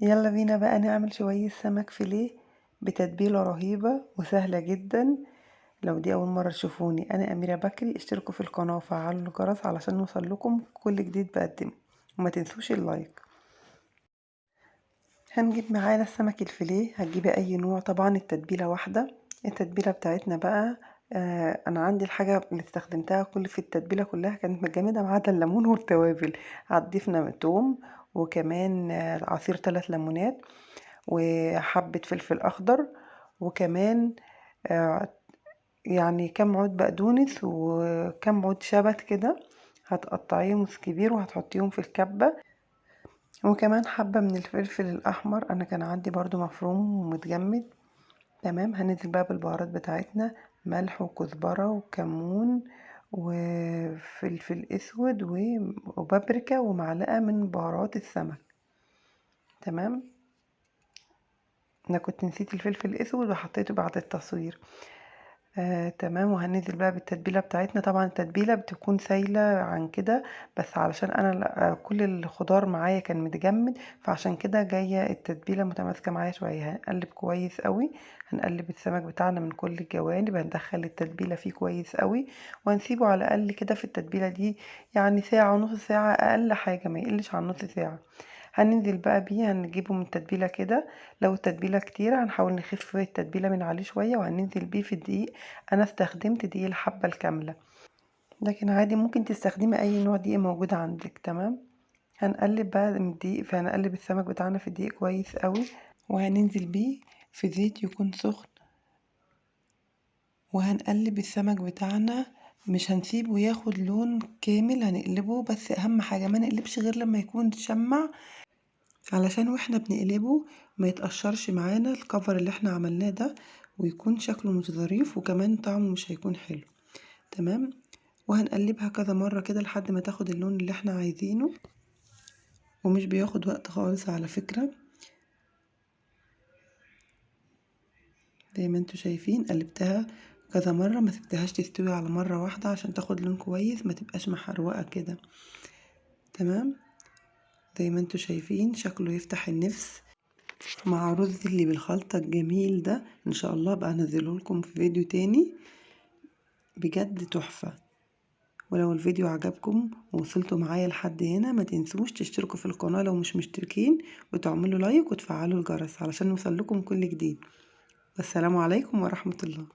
يلا بينا بقى نعمل شوية سمك فيليه بتتبيلة رهيبة وسهلة جدا. لو دي أول مرة تشوفوني، أنا أميرة بكري، اشتركوا في القناة وفعلوا الجرس علشان يوصل لكم كل جديد بقدمه، وما تنسوش ال like. هنجيب معانا السمك الفيليه، هتجيبي أي نوع، طبعا التتبيلة واحدة. التتبيلة بتاعتنا بقى أنا عندي الحاجة اللي استخدمتها كل في التتبيلة كلها كانت متجمدة ما عدا الليمون والتوابل. هتضيفنا توم، وكمان عصير 3 ليمونات، وحبة فلفل أخضر، وكمان كام عود بقدونس وكام عود شبت كده، هتقطعيهم كبير وهتحطيهم في الكبة، وكمان حبة من الفلفل الأحمر، أنا كان عندي برضو مفروم ومتجمد. تمام. هننزل بقى بالبهارات بتاعتنا، ملح وكزبرة وكمون وفلفل اسود وبابريكا ومعلقة من بهارات السمك. تمام. انا كنت نسيت الفلفل الاسود وحطيته بعد التصوير. تمام. وهننزل بقى بالتتبيلة بتاعتنا. طبعا التتبيلة بتكون سايلة عن كده، بس علشان انا كل الخضار معايا كان متجمد، فعشان كده جاية التتبيلة متماسكة معايا شوية. هنقلب كويس قوي، هنقلب السمك بتاعنا من كل الجوانب، هندخل التتبيلة فيه كويس قوي، وهنسيبه على الاقل كده في التتبيلة دي ساعة ونص ساعة، اقل حاجة، ما يقلش عن نص ساعة. هننزل بقى بيه، هنجيبه من التتبيلة كده، لو التتبيلة كتيرة هنحاول نخف التتبيلة من عليه شوية، وهننزل بيه في الدقيق. أنا استخدمت دقيق الحبة الكاملة، لكن عادي ممكن تستخدمي أي نوع دقيق موجود عندك. تمام. هنقلب بقى من الدقيق، فهنقلب السمك بتاعنا في الدقيق كويس قوي، وهننزل بيه في زيت يكون سخن، وهنقلب السمك بتاعنا، مش هنسيبه ياخد لون كامل، هنقلبه، بس أهم حاجة ما نقلبش غير لما يكون شمع، علشان واحنا بنقلبه ما يتقشرش معانا الكفر اللي احنا عملناه ده، ويكون شكله مش ظريف، وكمان طعمه مش هيكون حلو. تمام. وهنقلبها كذا مرة كده لحد ما تاخد اللون اللي احنا عايزينه، ومش بياخد وقت خالص على فكرة. زي ما انتوا شايفين قلبتها كذا مرة، ما سبتهاش تستوي على مرة واحدة عشان تاخد لون كويس، ما تبقاش محروقة كده. تمام. زي ما انتوا شايفين شكله يفتح النفس مع رز اللي بالخلطة الجميل ده. ان شاء الله بقى انزله لكم في فيديو تاني، بجد تحفة. ولو الفيديو عجبكم ووصلتوا معايا لحد هنا، ما تنسوش تشتركوا في القناة لو مش مشتركين، وتعملوا لايك وتفعلوا الجرس علشان يوصل لكم كل جديد. والسلام عليكم ورحمة الله.